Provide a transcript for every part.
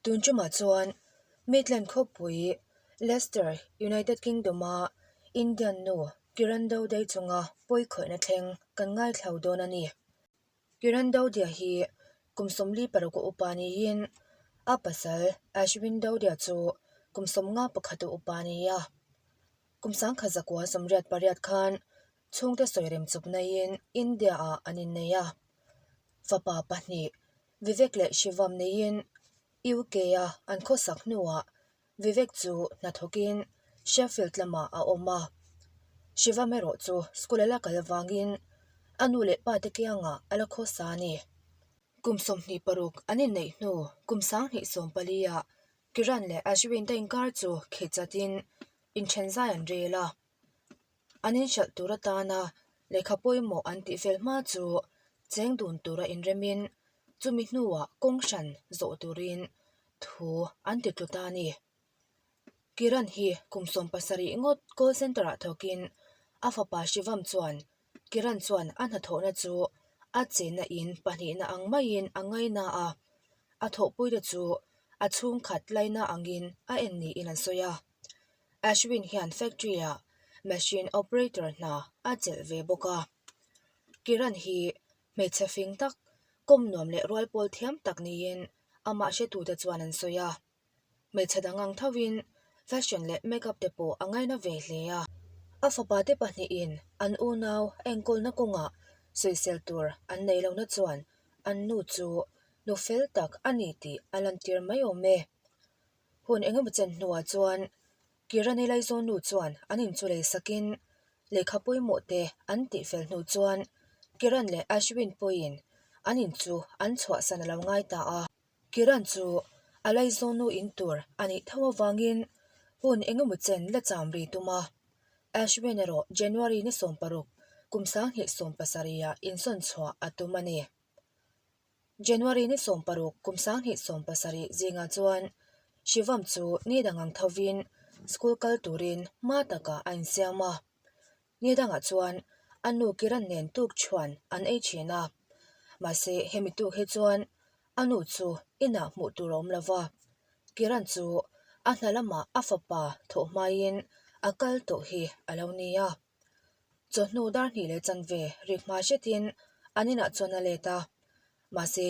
Tun tumah chuan Midland khawpui Leicester, United Kingdom-a Indian nu Kiran Dodei chunga pawikhawihna thleng kan ngaithlo dawn a ni. Kiran Dodia hi kum 46 a upa niin a pasal Ashwin Dodia chu kum 51 a upa a ni a. Kum 1988 khan chhungte sawirem chawp naiin India-ah an innei a. Fapa pahnih Vivek leh Shivam neiin UK-a an khawsak hnuah Vivek chu hnathawkin Sheffield lamah a awm a. Shivam erawh chu school a la kal avangin a nu leh pa te kiangah a la khawsa a ni. Kum 26 an inneih hnu kum 2014 ah Kiran leh Ashwin te inkar chu kheh chatin inthen zai an rel a. An inhralh tur atana lehkha pawimawh an tih fel hma chu cheng dun tura inremin chumi hnuah kawng hran zawh turin thu an ti tlu ta a ni. Kiran hi kum 17 ngawt call centre ah thawkin a fapa Shivam chuan Kiran chuan a hnathawhna chu a chenna in pahnihna ang maiin a ngaina a, a thawhpuite chu a chhungkhat laina angin a en niin an sawi a. Ashwin hian factory-ah machine operator hna a chelh ve bawk a. Kiran hi hmeichhe fing tak, kawm nuam leh rual pawl thiam tak niin amah hretute chuan an sawi a. Hmeichhe dang ang thovin fashion leh makeup te pawh a ngaina ve hle a. A fapa te pahnihin an unau enkawlna kawngah sawisel tur an nei lohna chuan an nu chu nu fel tak a ni tih a lantir mai awm e. Hun engemaw chen hnuah chuan Kirani Laizawn nu chuan an inchu lei sakin lehkha pawimawh te an tihfel hnu chuan Kiran leh Ashwin pawhin an inchu an chhuahsan a lo ngai ta a. Kiran chu a Laizawn nu in tur a nih tho avangin hun engemaw chen la cham ri tum a. Ashwin erawh January ni 16 kum 2017 ah insawn chhuah a tum a ni. January ni 16 kum 2017 zingah chuan Shivam chu ni dang ang thovin school kal turin hma takah a insiam a. Ni dangah chuan a nu Kiran nen tuk chhuan an ei thin a. Mahse hemi tuk hi chuan a nu chu inah hmuh tur a awm lo va. Kiran chu a hna lamah a fapa thawh hmaiin a kal tawh hi a lo ni a. Chawhnu dar hnih leh chanve rik hma hretin an inah chuan a let a. Mahse,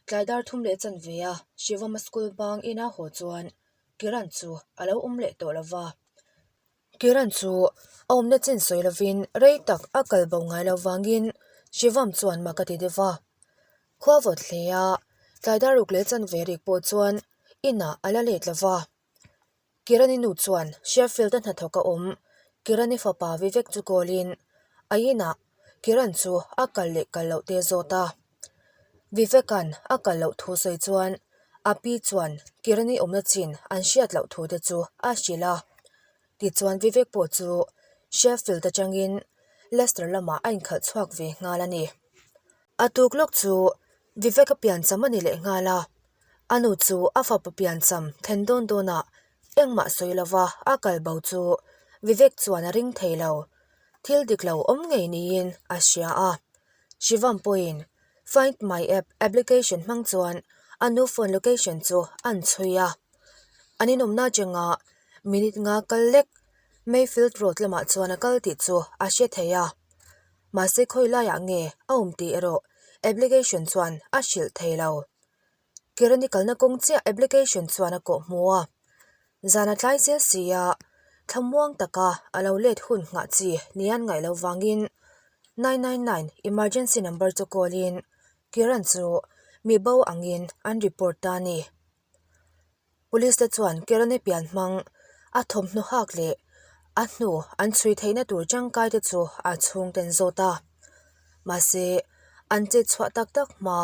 tlai dar thum leh chanve a Shivama school bang ina haw chuan Kiran chu a lo awm leh tawh lo va. Kiran chu a awmna chin sawi lovin rei tak a kal bo ngai lo vangin Shivam chuan mak a ti deuh va. Khua vawt hle a, tlai dar ruk leh chanve rik pawh chuan inah a la let lo va. Kirani nu chuan Sheffield-a hnathawk a awm Kirani fapa Vivek chu call-in a inah Kiran chu a kal leh kal loh te a zawt a. Vivek-a'n a kal loh thu sawi chuan a pi chuan Kirani awmna chin an hriat loh thu te chu a hrilh a. Tichuan Vivek pawh chu Sheffield atangin Leicester lamah a inkhalh chhuak ve nghal a ni. A tuk lawk chu Vivek-a piancham a ni leh nghal a. A nu chu a fapa piancham then dawn dawnah engmah sawi lova a kal bo chu Vivek chuan a ring thei lo. Thil dik lo awm ngei niin a hria a. Shivam pawhin Find My App application hmang chuan a nu phone location chu an chhui a. An inawmna atanga minute nga kal lek Mayfield Road lamah chuan a kal tih chu a hre thei a. Mahse khawi laiah nge a awm tih erawh application chuan a hrilh thei lo. Kirani kalna kawng chiah application chuan a kawh hmu a. Zan a tlai zel si a, thlamuang taka a lo let hun nghah chi ni an ngaih loh vangin 999 emergency number chu call in Kiran chu mi bo angin an report ta a ni. Police te chuan Kirani pian hmang a thawmhnaw hak leh a hnu an chhui theihna tur tangkai te chu a chhungten zawt a. Mahse, an chet chhuah tak tak hma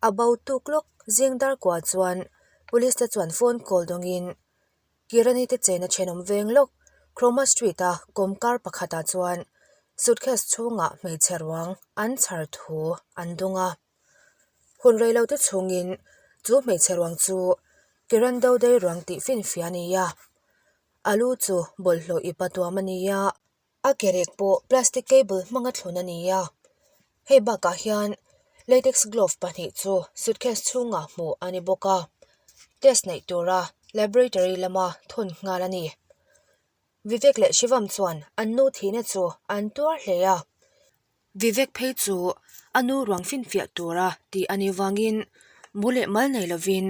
a bo tuk lawk zing dar kua chuan Police te chuan phone call dawngin Kirani te chena thenawm veng lawk Chroma Street a kawmkar pakhatah chuan suitcase chhungah hmeichhe ruang an chhar thu an dawng a. Hun rei lo te chhungin chu hmeichhe ruang chu Kiran Dodei ruang tih finfiah a ni a. A lu chu bawlhhlawh ip a tuam a ni a. A kerek pawh plastic cable hmanga thlun a ni a. Hei bakah hian latex glove pahnih chu suitcase chhungah hmuh a ni bawk a. test neih tura laboratory lama thawn nghal a ni. Vivek leh Shivam chuan an nu thihna chu an tuar hle a. Vivek phei chu a nu ruang finfiah tura tih a nih vangin mu leh mal nei lovin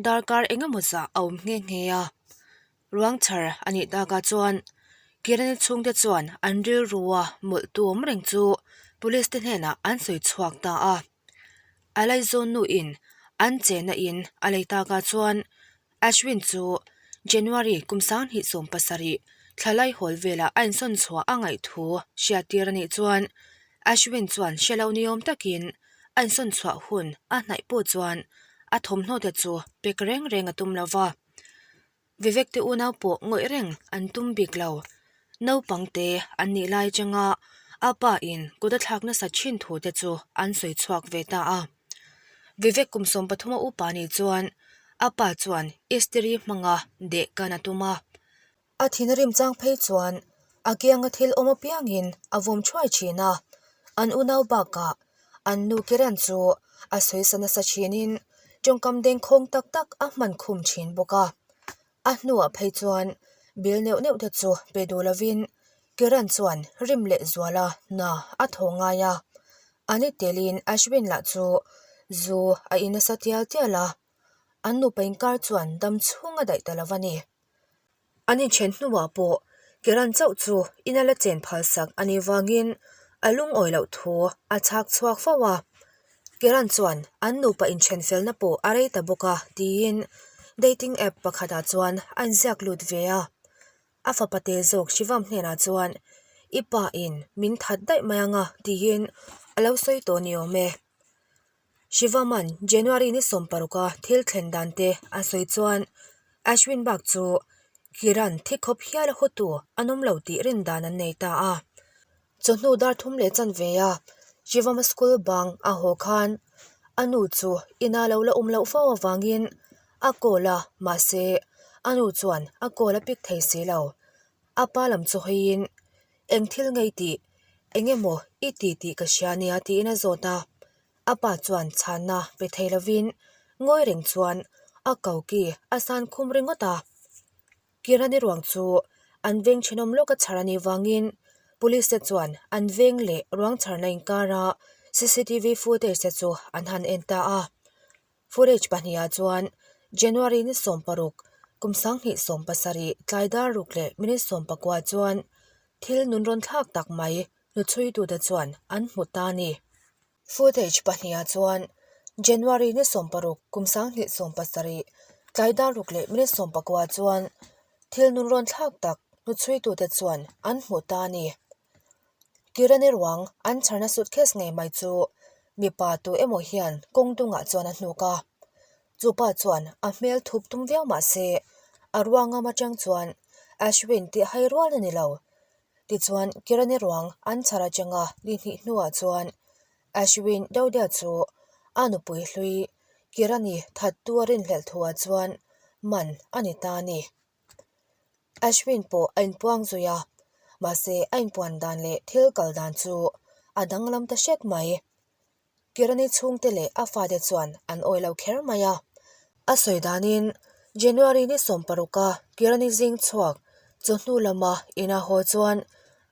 darkar eng emaw zah a awm nghe nghe a. Ruang chhar a nih takah chuan Kirani chhungte chuan an rilrua mawlh tu awm reng chu police te hnenah an sawi chhuak ta a. A laizawn nuin an chenna in a lei takah chuan Ashwin chu January kum 2017 thla laihawl velah a insawn chhuah a ngaih thu hriattir a nih chuan Ashwin chuan hre lo niawm takin a insawn chhuah hun a hnaih pawh chuan a thawmhnaw te chu pek reng reng a tum lo va. Vivek te unau pawh ngawih reng an tum bik lo. Naupang te an nih lai atanga a pa in kut a thlak nasa thin thu te chu an sawi chhuak ve ta a. Vivek kum 13 a upa nih chuan a pa chuan istiri hmanga deh kan a tum a. A thin a rim chang phei chuan a kianga thil awm apiangin a vawm thuai thin a, an unau bakah an nu Kiran chu a sawisa nasa thinin tawngkam dengkhawng tak tak a hman khum thin bawk a. A hnuah phei chuan bil neuh neuh te chu pe duh lovin Kiran chuan rim leh zuala hna a thaw ngai a. Ani telin Ashwin lah chu zu a in nasa tial tial a, an nupa inkar chuan dam chhung a daih ta lo a ni. An inchen hnuah pawh Kiran chauh chu ina la chen phalsak a nih vangin a lungawi loh thu a chhak chhuak fo a. Kiran chuan an nupa inchen felna pawh a rei ta bawk a tiin dating app pakhatah chuan a inziak lut ve a. A fapa te zawk Shivam hnenah chuan I pa in min that daih mai ang a tiin a lo sawi tawh ni awm e. Shivaman January ni 16 a thil thlen dan te a sawi chuan Ashwin bak chu Kiran thi khawp hial a hawtu an awm lo tih rin dan an nei ta a. Chawhnu dar thum leh chanve a Shivama school bang a haw khan a nu chu ina lo la awm loh fo avangin a call a mahse a nu chuan a call a pick thei si lo. A pa lam chu hawiin Eng thil ngei tih? Eng emaw i ti tih ka hria nia tiin a zawt a. A pa chuan chhanna pe thei lovin ngawi reng chuan a koki a san khum ringawt a. Kirani ruang chu an veng thenawm lawka chhar a nih vangin police te chuan an veng leh ruang chharna inkara cctv footage te chu an han en ta a. Footage pahnihah chuan January ni 16, kum 2017 tlai dar ruk leh minute 19 chuan thil nun rawn thlak tak mai hnuchhuitute chuan an hmu ta a ni. Footage pahnihah chuan January ni 16, kum 2017 tlai dar ruk leh minute 19 chuan thil nun rawn thlak tak hnuchhuitute chuan an hmu ta a ni. Kirani ruang an chharna suitcase ngei mai chu mipa tu emaw hian kawng dungah chuan a hnuk a. Chu pa chuan a hmel thup tum viau mah se a ruangam atang chuan Ashwin tih hai rual a ni lo. Tichuan Kirani ruang an chhar atanga ni hnih hnuah chuan Ashwin Daudia chu a nupui hlui Kirani thattu a rinhlelh thuah chuan man a ni ta a ni. Ashwin pawh a inpuang zui a, mahse a inpuan dan leh thil kal dan chu a danglam ta hret mai. Kirani chhungte leh a fate chuan an awi lo kher mai a. A sawi danin January ni 16 a Kirani zing chhuak chawhnu lama ina haw chuan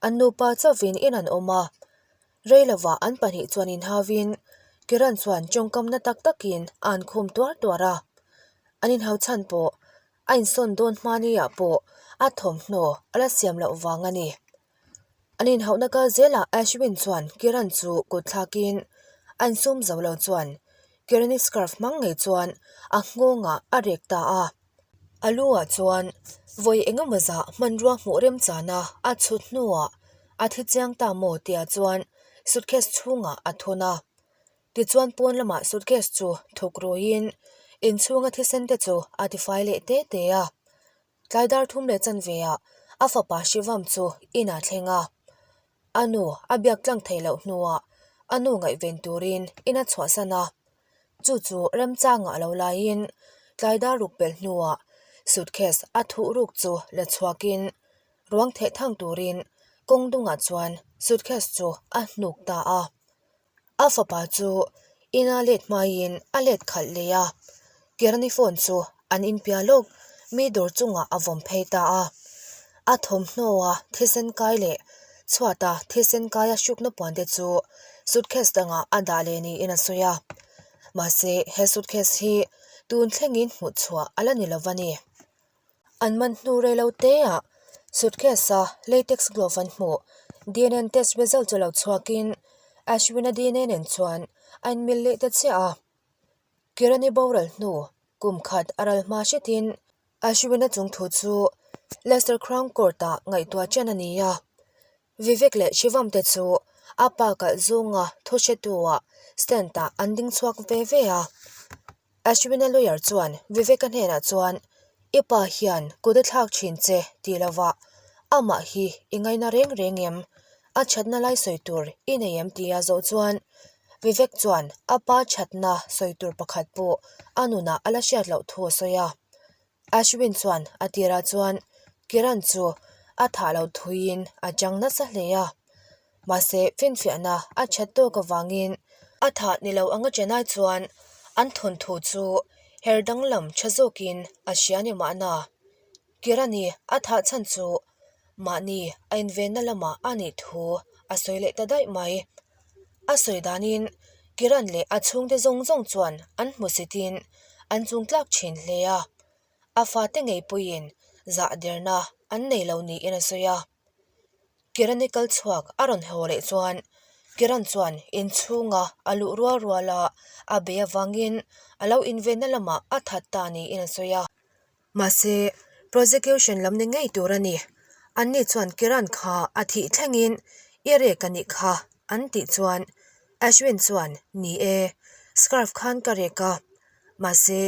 an nupa chauhvin in an awm a. Rei lovah an pahnih chuan inhauvin Kiran chuan tawngkamna tak takin a an khum tuar tuar a. An inhau chhan pawh A insawn dawn hmaniah pawh a thawmhnaw a la siam loh vang a ni. An inhauhna kal zelah Ashwin chuan Kiran chu kut thlakin a insum zo lo chuan Kirani scarf hmang ngei chuan a nghawngah a rek ta a. A lu ah chuan vawi engemaw zah hmanrua hmuh remchana a chhut hnuah a thi chiang ta maw tihah chuan suitcase chhungah a thun a. Tichuan pawn lamah suitcase chu thuk ruiin inchhunga thisen te chu a tifai leh te te a. Tlai dar thum leh chanve ah a fapa Shivam chu inah thleng a. A nu a biak tlang theih loh hnuah a nu ngaihven turin in a chhuahsan a. Chu chu remchangah a lo laiin tlai dar ruk pelh hnuah suitcase a thuh ruk chu la chhuakin ruang theh thang turin kawng dungah chuan suitcase chu a hnuk ta a. A fapa chu ina let hmaiin a let khalh leh a, Kirani phone chu An inpiah lawk mi dawr chungah a vawm phei ta a. A thawmhnawa thisen kai leh chhuata thisen kaia hrukna puan te chu suitcase dangah a dah leh niin a sawi a. Mahse, he suitcase hi tun thlengin hmuh chhuah a la ni lo va ni. An man hnu rei lo teah suitcase-a latex glove an hmuh. DNA test result chu lo chhuakin Ashwin-a DNA nen chuan a inmil leh ta chiah a. Kirani boral hnu kum khat a ral hma hretin Ashwin-a chung thu chu Leicester Crown Court-ah ngaihtuah chen a ni a. Vivek leh Shivam te chu a pa kalh zunga thu hretu-ah stand-ah an ding chhuak ve ve a. Ashwin-a lawyer chuan Vivek-a hnenah chuan, I pa hian kut a thlak thin che tih lovah amah hi i ngaina reng reng em? A thatna lai sawi tur i nei em tia zawh chuan Vivek chuan a pa thatna sawi tur pakhat pawh a nunah a la hriat loh thu a sawi a. Ashwin chuan a tirah chuan Kiran chu a thah loh thuiin a chang nasa hle a. Mahse finfiahna a that tawk avangin a thah ni lo anga Chennai chuan an thawnthu chu her danglam tha zawkin a hria ni mahna. Kirani a thah chhan chu mahni a invenna lamah a nih thu a sawi leh ta daih mai. A sawi danin Kiran leh a chhungte zawng zawng chuan an hmusitin an chungtlak thin hle a, a fate ngei puiin zah derna an nei lo niin a sawi a. Kirani kal chhuak a rawn haw leh chuan Kiran chuan inchhunga a luh rual ruala a bei avangin a lo invenna lamah a that ta niin a sawi a. Mahse, prosecution lam ni ngei tur a ni. Anni chuan Kiran kha a thih thlengin i rek a nih kha an tih chuan Ashwin chuan ni e, scarf khan ka rek a. Mahse,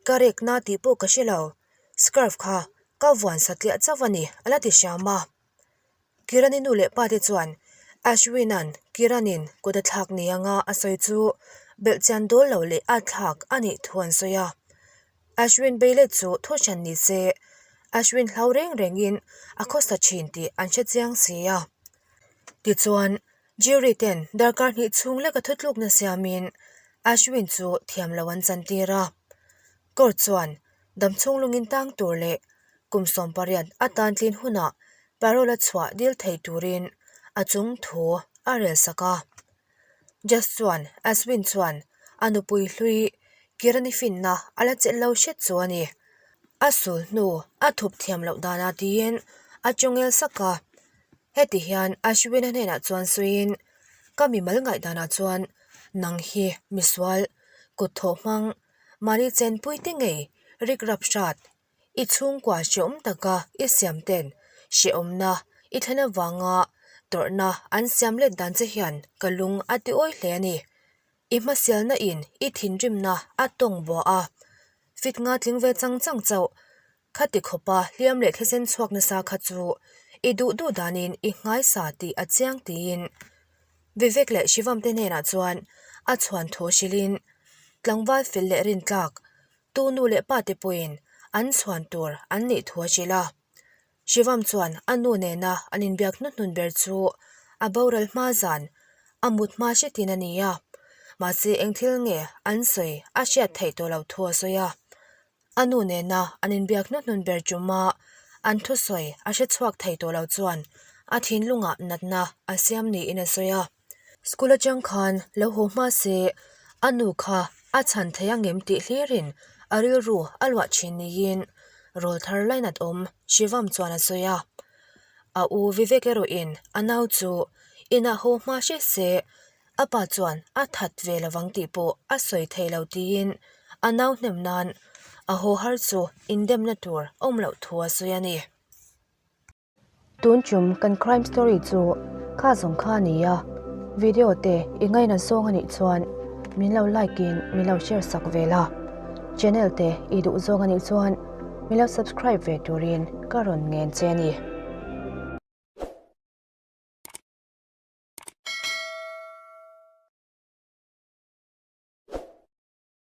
ka rek na tih pawh ka hre lo. Scarf kha ka vuan satliah chauh a ni a la ti hram a. Kirani nu leh pa te chuan Ashwin-a'n Kiranin kut a thlak ni anga a sawi chu belhchian dawl lo leh a thlak a nih thu an sawi a. Ashwin Beilet chu thu hran ni se Ashwin hlau reng rengin a khawsa thin tih an hre chiang si a. Tichuan, jury ten darkar hnih chhung leka thutlukna siamin Ashwin chu thiam lo an chantir a. Court chuan damchhung lungin tang tur leh kum 18 atan tlin hunah parole a chhuah dil thei turin a chung thu a rel sak a. Judge chuan Ashwin chuan a nupui hlui Kirani finna a la chelh lo hret chu a ni. A sul hnu a thup thiam loh danah tiin a chawngel sak a. Heti hian Ashwin-a hnenah chuan sawiin, Ka mimal ngaihdanah chuan nang hi misual kut thawh hmang Mahni chenpui te ngei rik rap hrat, i chhungkua hrehawm taka i siam ten hrehawmna i thlen avanga tawrhna an siam let dan che hian ka lung a ti awi hle a ni. I hmasialna in i thinrimna a tawng buah a, fit nga tling ve chang chang chauh Khati khawpa hliam leh thisen chhuak nasa kha chu i duh duh danin i nghaisa tih a chiang tiin Vivek leh Shivam te hnenah chuan a chhuan thu hrilhin tlangval fel leh rintlak tu nu leh pa te pawhin an chhuan tur an nih thu a hrilh a. Shivam chuan a nu nena an inbiak hnuhnun ber chu a boral hma zan a mut hma hretin a ni a, mahse eng thil nge an sawi a hriat theih tawh loh thu a sawi a. A nu nena an inbiak hnuhnun ber ṭuma an thusawi a hre chhuak thei tawh lo chuan a thinlungah natna a siam niin a sawi a. School aṭang khan lo haw hma se a nu kha a chhan thei angem tih hlirin a rilru a luah ṭhin niin rawlthar lainat awm Shivam chuan a sawi a. A u Vivek erawhin a nau chu inah haw hma hre se A pa chuan a that ve lovang tih pawh a sawi thei lo tiin a nau hnem nan a haw har chu indemna tur awm loh thu a sawi a ni. Tun tum kan crime story chu kha zawng kha a ni a, video te i ngaina zawng a nih chuan min lo like in min lo share sak ve la, channel te i duh zawng a nih chuan min lo subscribe ve turin ka rawn ngen che a ni.